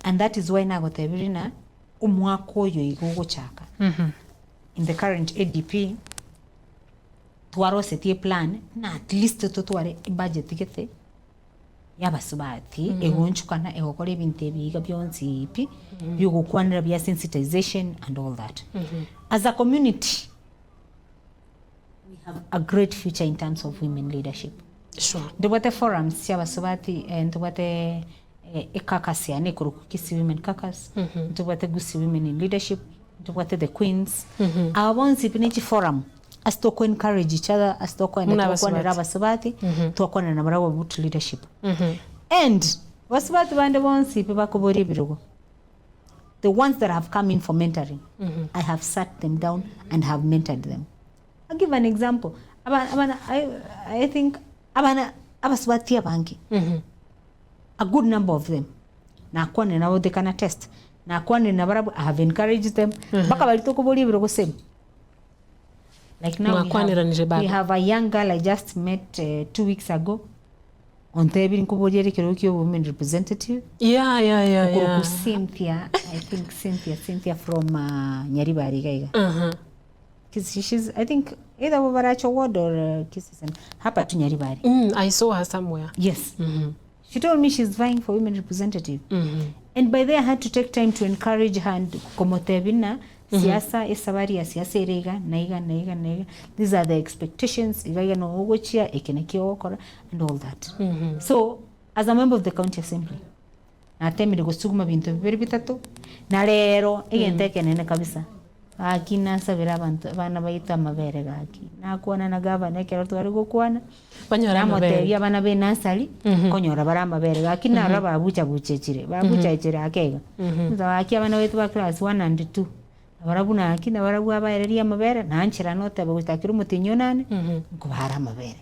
And that is why nagotebirie na omwaka oyo iga ogochaka in the current ADP twarosetie eplan na at least totware ebudget gete y'abasubati egoonchokana egokora ebinto ebi iga bionsi pi biogokwanera bia sensitization and all that. As a community we have a great future in terms of women leadership. Sure. Ntobwate forums chia abasubati eh, ntobwate eh, ecaucus yane ekorokwa Kisii Women Caucus, ntobwate Gusii Women in Leadership, ntobwate the Queens. Aba bonsi pi ne chiforum ase toko encourage each other, ase tokoenda Buna twakwanera abasubati. abasubati, twakwanera nabarabwo about leadership. And basubati bande bonsi pi bakoboria ebirogo, the ones that have come in for mentoring, I have sat them down and have mentored them. I'll give an example. Abana, abana, I, I think abana abasubati abange, a good number of them, nakwanire nabo they can attest, nakwanire nabarabwo, I have encouraged them, mpaka baria tokoboria ebirogo same. Like now we Mwakwaniranire have, we bado. have a young girl I just met 2 weeks ago, ontebire nkoboria ere ekerogo kia women representative, Okoroku Cynthia, I think Cynthia, Cynthia from Nyaribari iga iga. She's, I think either Bobaracho ward or Kisii Center. Hapa tu Nyaribari. I saw her somewhere. Yes. She told me she's vying for women representative. And by there I had to take time to encourage her and komotebina siasa esabari ya siasa ere iga na iga na iga na iga. These are the expectations iga iga no ogochia eke nakio ogokora and all that. So as a member of the county assembly natemire gosuguma binto bibere bitato na rero egento ekenene kabisa gaki nasabera abanto abana baito amabere gaki nakwana na gavana ekero tware gokwana Banyore namotebia amabere. abana ba enasari konyora bare amabere gaki naro babuchabuchechire babuchachire ake iga gaki abana baito ba class 1 and 2 nabarabwo naki nabarabwo abaereria amabere nanchera noteba gochakera omotienyi onane nkobara amabere.